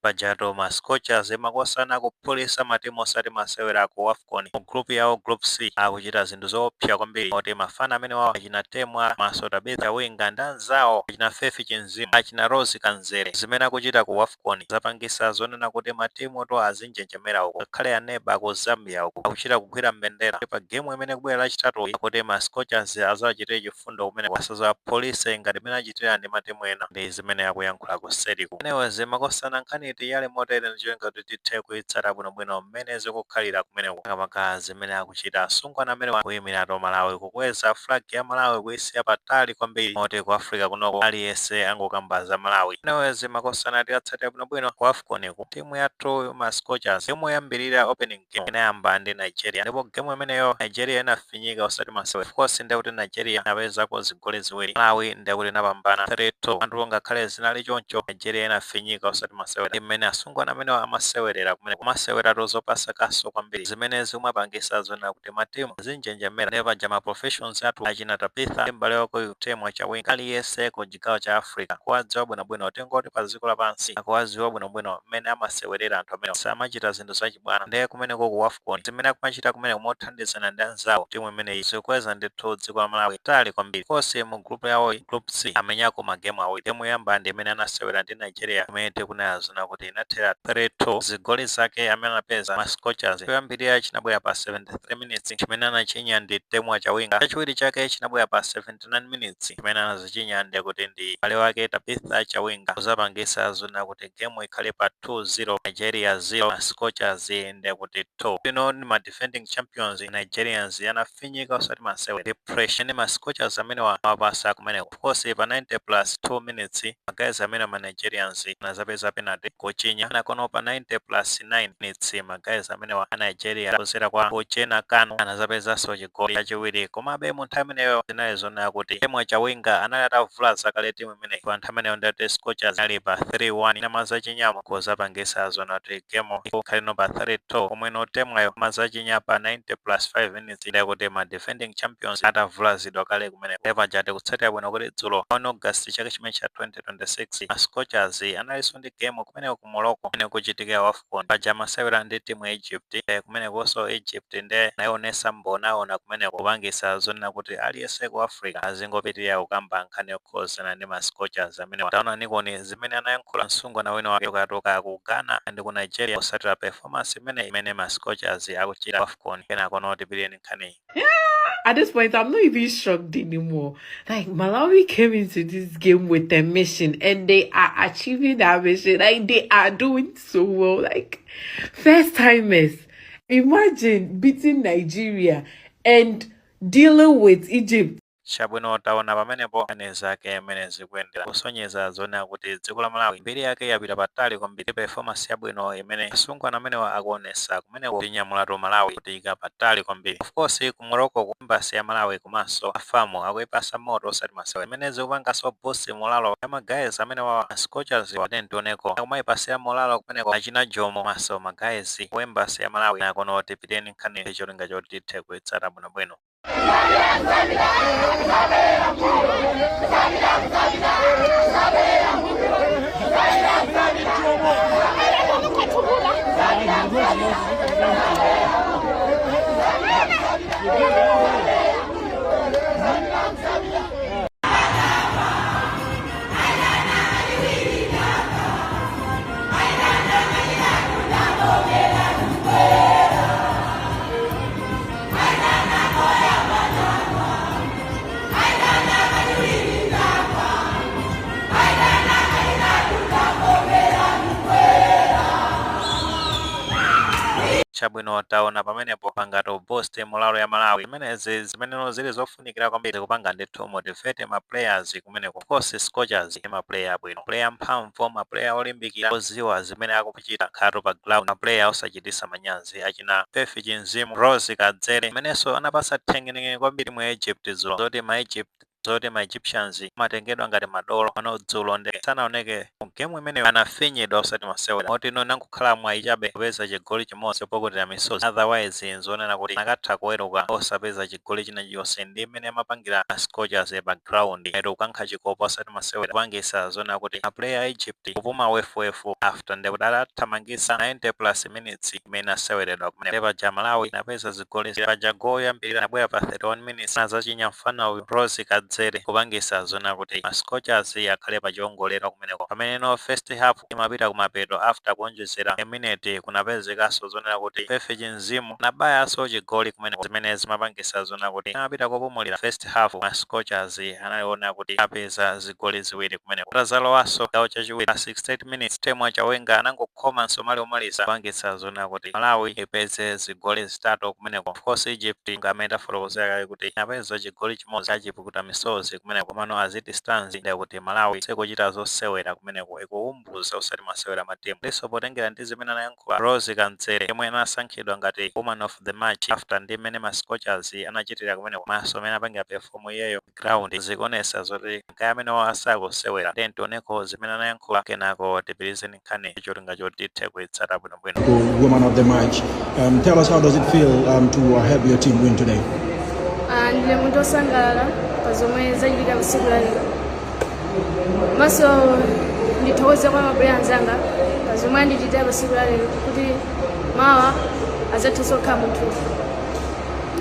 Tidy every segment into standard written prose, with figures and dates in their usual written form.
Pajatu ma Scorchers makosana kuphulitsa matimu osati masewera ku AFCON. Mu group yawo, Group C, akuchita zinthu zoopsa kwambiri, oti mafana amene wawo achina Temwa maso, Tabitha Winga ndi anzawo, achina Faith Chinzimu, achina Rose Kanzere, zimene akuchita ku AFCON zapangisa zonena kuti matimu to azinjenjemera uko, ngakhale aneba ku Zambia uko akuchita kugwira mbendera pa game imene kubwera Lachitatu, kuti ma Scorchers azachitire chifundo kumene, asazapolise ngati imene achitira ndi matimu ena, ndi zimene akuyankhula ku seriku. Anyways, makosana, nkhani yali motere ndicholinga kuti tithe kuyitsata bwinobwino mmene zikukhalira kumeneko, makamaka zimene akuchita asungwana amene akuyimiratu Malawi, kukweza flag ya Malawi, kuyisiya patali kwambiri, moti ku Africa kunoko aliyense angokamba za Malawi. Anyways, makosana, tikatsatira bwinobwino ku AFCON ku timu yathu ma Scorchers, timu yoyambirira, opening game inayamba ndi Nigeria, ndipo game imeneyo Nigeria inafinyika osati masewera. Of course, ndekuti Nigeria inapezako zigoli ziwiri, Malawi ndekuti inapambana 3-2. Anthu, ngakhale zinali choncho, Nigeria inafinyika osati masewera. Imene asungwana amene amasewerera kumene kumaseweratu zopasa kaso kwambiri, zimene zimapangisa zonena kuti matimu zinjenjemera. Ndipo paja ma professionals athu achina Tabitha ndi m'bale wako Temwa Chawinga, aliyense ku chigawo cha Africa kuwadziwa bwinobwino, tingoti pa dziko lapansi akuwadziwa bwinobwino mmene amasewerera anthu amene samachita zinthu zachibwana. Ndiye kumeneko ku AFCON zimene akumachita kumene mothandizana ndi anzawo, timu imeneyi zikukweza ndithu dziko la Malawi tali kwambiri. Konse mu group yawo, Group C, amenyako magemu awiri. Gemu yoyamba ndi imene anasewera ndi Nigeria, imene tikunena zona kuti inathera 3-2. Zigoli zake amene anapeza ma Scorchers, choyambirira chinabwera pa 73 minutes, chimene anachinya ndi Temwa Chawinga. Chachiwiri chake chinabwera pa 79 minutes, chimene anazichinya ndi kuti ndi m'bale wake Tabitha Chawinga, kuzapangisa zona kuti game ikhale pa 2-0, Nigeria 0, Scorchers ndi kuti 2. Ino ndi ma defending champions Nigerians anafinyika osati masewera ndi pressure ndi ma Scorchers amene wapasa kumeneko. Of course, pa 90 plus 2 minutes ma guys amene ma Nigerians anazapeza penalty kuchinya nakono. Pa 90 plus 9 minutes ma guys amene wa Nigeria kuzera kwa Uchenna Kanu anazapezanso chigoli chachiwiri. Komabe mu nthawi imeneyo zinali zonena kuti Temwa Chawinga anali atavula zakale timu imeneyi. Pa nthawi imeneyo ndati Scorchers ali pa 3-1, namazachinyamo kuzapangisa zona kuti game ikhaleno pa 3-2, komweno Temwayo mazachinya pa 90 plus 5 minutes, ndekuti ma defending champions atavulazidwa kale kumeneko. Paja tikutsatira bwino kuti dzulo 1 August chaka chimene cha 2026, ma Scorchers analinso ndi game kumeneko ku Morocco, kumene kuchitikira AFCON. Paja amasewera ndi timu ya Egypt. Kumenekonso Egypt nde nayionesa mbonaona kumeneko, kupangisa zonena kuti aliyense ku Africa azingopitirira kukamba nkhani yokhuzana ndi ma Scorchers amene. Taona nikoni zimene anayankhula msungwana wina wake kukatoka ku Ghana ndi ku Nigeria, kusatira performance imene ma Scorchers akuchita AFCON. Kenako notipireni nkhaniyi. At this point, I'm not even shocked anymore. Like, Malawi came into this game with a mission and they are achieving that mission. Like, they are doing so well. Like, first timers. Imagine beating Nigeria and dealing with Egypt. Chabwino, taona pamenepo nkhani zake mmene zikuyendera, kusonyeza zonena kuti dziko la Malawi mbiri yake yapita patali kwambiri. Performance yabwino imene asungwana amenewa akuonesa kumeneko, tinyamulatu Malawi kutika patali kwambiri. Of course, ku Morocco, ku embassy ya Malawi komanso a FAM akuyipasa moto osati masewera, imene zikupanganso boost morale ya ma guys amene wa Scorchers. Ate ntioneko akumayipasira morale kumeneko achina Jomo maso ma guys ku embassy ya Malawi. Nakono tipiteni nkhani, cholinga choti tithe kuitsata bwinobwino. Chabwino, taona pamenepo pangato boost morale ya Malawi, zimenezi zimeneno zili zofunikira kwambiri, kupanga ndithu motivate ma players kumeneko. Of course, Scorchers ma player abwino, player mphamvu, ma player olimbikira, oziwa zimene akuchita khatu pa ground, ma player osachitisa manyazi, achina Faith Chinzimu, Rose Kadzere, amenenso anapasa thengenenge kwambiri mu Egypt dzulo, zoti ma Egypt Zoti ma Egyptians amatengedwa ngati madolo pano, dzulo ndi sanaoneke mu game imeneyo, anafinyidwa osati masewera. Moti ino nankukhala mwayi chabe kupeza chigoli chimodzi pokutira misozi, otherwise nzonena kuti nakatha kuweruka osapeza chigoli china chilichonse ndi imene amapangira ma Scorchers pa ground ero, kukankha chikopa osati masewera, kupangisa zonena kuti a player a Egypt kupuma wefuwefu after ndekuti atathamangisa 90 plus minutes imene aseweredwa kumene. Paja Malawi inapeza zigoli. Paja goal yoyambirira inabwera pa 31 minutes, azachinya mfana uyu Rose Kadzere, kupangisa zona kuti ma Scorchers akhale pa chiwongolero kumeneko. Pamene no first half imapita kumapeto, after kuonjezera a minute, kunapezekanso zonena kuti Fefe Chinzimu nabayanso chigoli kumeneko, zimene zimapangisa zona kuti amapita kopumulira first half ma Scorchers analiona kuti apeza zigoli ziwiri kumeneko. Atazalowanso gawo chachiwiri pa 68 minutes, Temwa Chawenga anangokhoma msomali omaliza, kupangisa zona kuti Malawi ipeze zigoli zitatu kumeneko. Of course, Egypt ngamene tafotokozera kale kuti inapeza chigoli chimodzi chachipukuta misozi kumeneko. Komano as it stands, ndekuti Malawi sikuchita zosewera kumeneko, ikuwumbuza osati masewera matimu. Ndiso potengera ndi zimene anayankhula Rose Kanzere, yemwe anasankhidwa ngati woman of the match after ndi mmene ma Scorchers anachitira kumeneko, maso amene apangira perform iyeyo ground, zikuonesa zoti kaya amene asakusewera. Then tioneko zimene anayankhula, kenako tipitirize nkhani, cholinga choti tithe kuitsata bwinobwino. Woman of the match. Tell us, how does it feel to have your team win today? Ah, ndine munthu wosangalala pa zomwe zachitika tsiku la lero. Maso ndithokoze kwa ma player anzanga pa zomwe andichitira pa tsiku la lero, kuti mawa adzathenso kukhala munthu,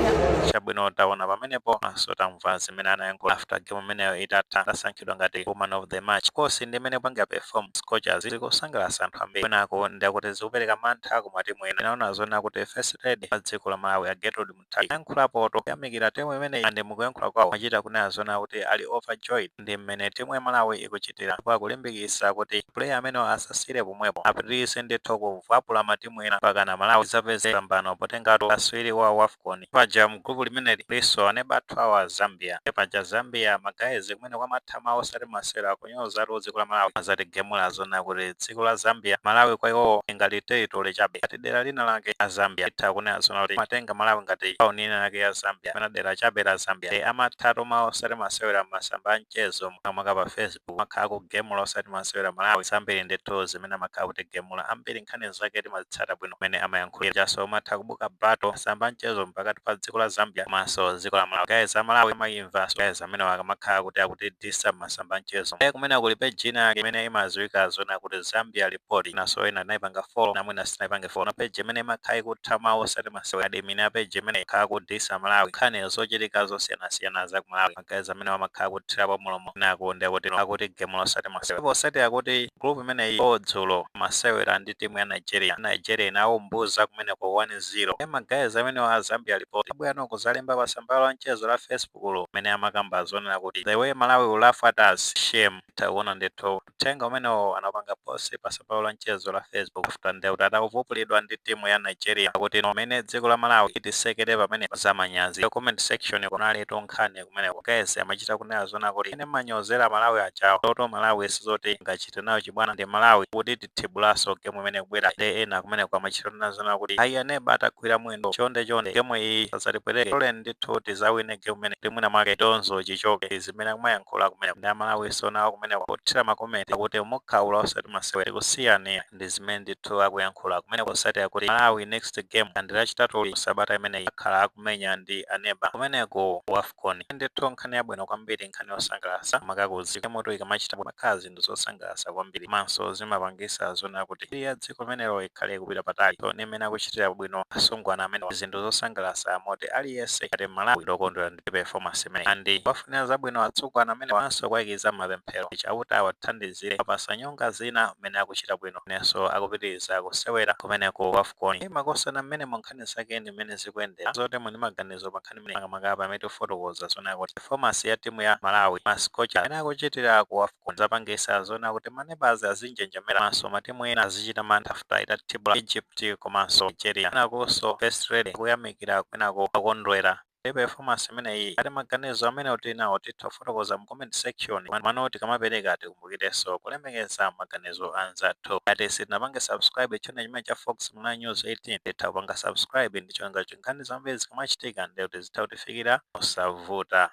yeah. Chabwino, taona pamenepo, maso tamva zimene anayankhula after game imeneyo itatha, atasankhidwa ngati woman of the match. Course, ndi imene kupanga perform Scorchers zikusangalatsa anthu ambiri, kwenako ndakuti zikupereka mantha ku matimu ena. Inaona zona kuti first lady pa dziko la Malawi a Gertrude Mutharika ayankhulapo kuyamikira timu imeneyi, and mukuyankhula kwawo machita kunena zona kuti ali overjoyed ndi mmene timu ya Malawi ikuchitira, ndipo akulimbikitsa kuti player amenewo asasire pomwepo, apitirize ndithu kuvapula matimu ena mpakana Malawi zapeze pambano potengatu kaswiri wa WAFCON. Paja mgrupu limeneli liso aneba athu awa Zambia. Paja Zambia, ma guys, kumene kwamatha osati masewera, kunyozatu dziko la Malawi, azatigemula zona kuti dziko la Zambia, Malawi kwa iwowo ngati territory chabe, ngati dera lina lake la Zambia. Itha kunena zona kuti matenga Malawi ngati tauni ina lake ya Zambia kapena dera chabe la Zambia. Amathatu mawu osati masewera masamba a mchezo, makamaka pa Facebook, makhala kugemula osati masewera Malawi. Zambiri ndithu zimene amakhala kutigemula ambiri, nkhani zake timazitsata bwino mmene amayankhulira chaso, umatha kubuka battle masamba a mchezo pakati pa dziko la Zambia komanso dziko la Malawi. Guys, Amalawi amayimva guys amene akamakhala kuti akutidisa masamba a mchezo. Kumene kuli page ina yake imene imadziwika zona kuti Zambia Report, naso ina tinayipanga follow, namwina sinayipange follow na page imene imakhala ikutha mawu osati masewera. Admin a page imene ikhala kudisa Malawi, nkhani zochitika zosiyanasiyana za ku Malawi. Ma guys amene amakhala kuthirapo mulomo nako ndekuti akuti gemula osati masewera. Posati akuti group imeneyi odzulo masewera ndi timu ya Nigeria, Nigeria inawumbuza kumeneko 1-0. Ma guys amene wa Zambia Report abwera kuzalemba pa tsamba la mchezo la Facebook lo, amene amakamba zonena kuti "The way Malawi will laugh at us, shame." Takuona ndithu uthenga umenewo anapanga post pa tsamba la mchezo la Facebook after ndekuti atavupulidwa ndi timu ya Nigeria, kuti no mene dziko la Malawi itisekere pamene zamanyazi. Comment section kunalitu nkhani kumeneko. Guys amachita kunena zona kuti ene manyozera Malawi achawo toto, Malawi sizoti ngachite nayo chibwana, ndi Malawi kuti tithibulaso game imene kubwera. Ndi ena kumeneko amachita kunena zona kuti ayi, aneba atagwira mwendo, chonde chonde, game iyi asatipwereke, tole ndithu tizawine game imene ndi mwina mwake tonzo chichoke. Zimene akumayankhula kumeneko ndi Amalawi sonawo kumeneko kuthira ma comment akuti mukhaula osati masewera, kusiyani ndi zimene ndithu akuyankhula kumeneko. Osati akuti Malawi next game ndi Lachitatu sabata imeneyi, akhala akumenya ndi aneba kumeneko WAFCON. Ndithu nkhani yabwino kwambiri, nkhani yosangalatsa makakuzi moto ikamachita makhala zinthu zosangalatsa kwambiri, komanso zimapangisa zona kuti iya dziko limenelo ikhale kupita patali. So ni mmene akuchitira bwino asungwana amene, zinthu zosangalatsa moti aliyense ngati Malawi lokondwera ndi performance imene, and wafunira zabwino atsungwana amene, wanso kuwayikiza mapemphero Chauta awathandizire, apasa nyonga zina mmene akuchita bwino, nenso akupitiriza kusewera kumeneko WAFCON. Makosana mmene mu nkhani zake ndi mmene zikuyendera, zoti muli maganizo pa nkhani imene, makamaka pamene tifotokoza zona kuti performance ya timu ya Malawi, ma Scorchers, amene akuchitira ku WAFCON zapangisa zona kuti manebazi azinjenjemera, komanso matimu ena azichita mantha after itathibula Egypt komanso Nigeria. Kenakonso first lady kuyamikira, kwinako akondwera ndi performance imeneyi. Ati maganizo amene tili nawo titha kufotokoza mu comment section. Mano tikamapereka tikumbukirenso kulemekeza maganizo anzathu. Ati sitinapange subscribe channel chimene cha Fox Malawi News 18, titha kupanga subscribe ndi cholinga nkhani zambiri zikamachitika ndekuti zitha kutifikira osavuta.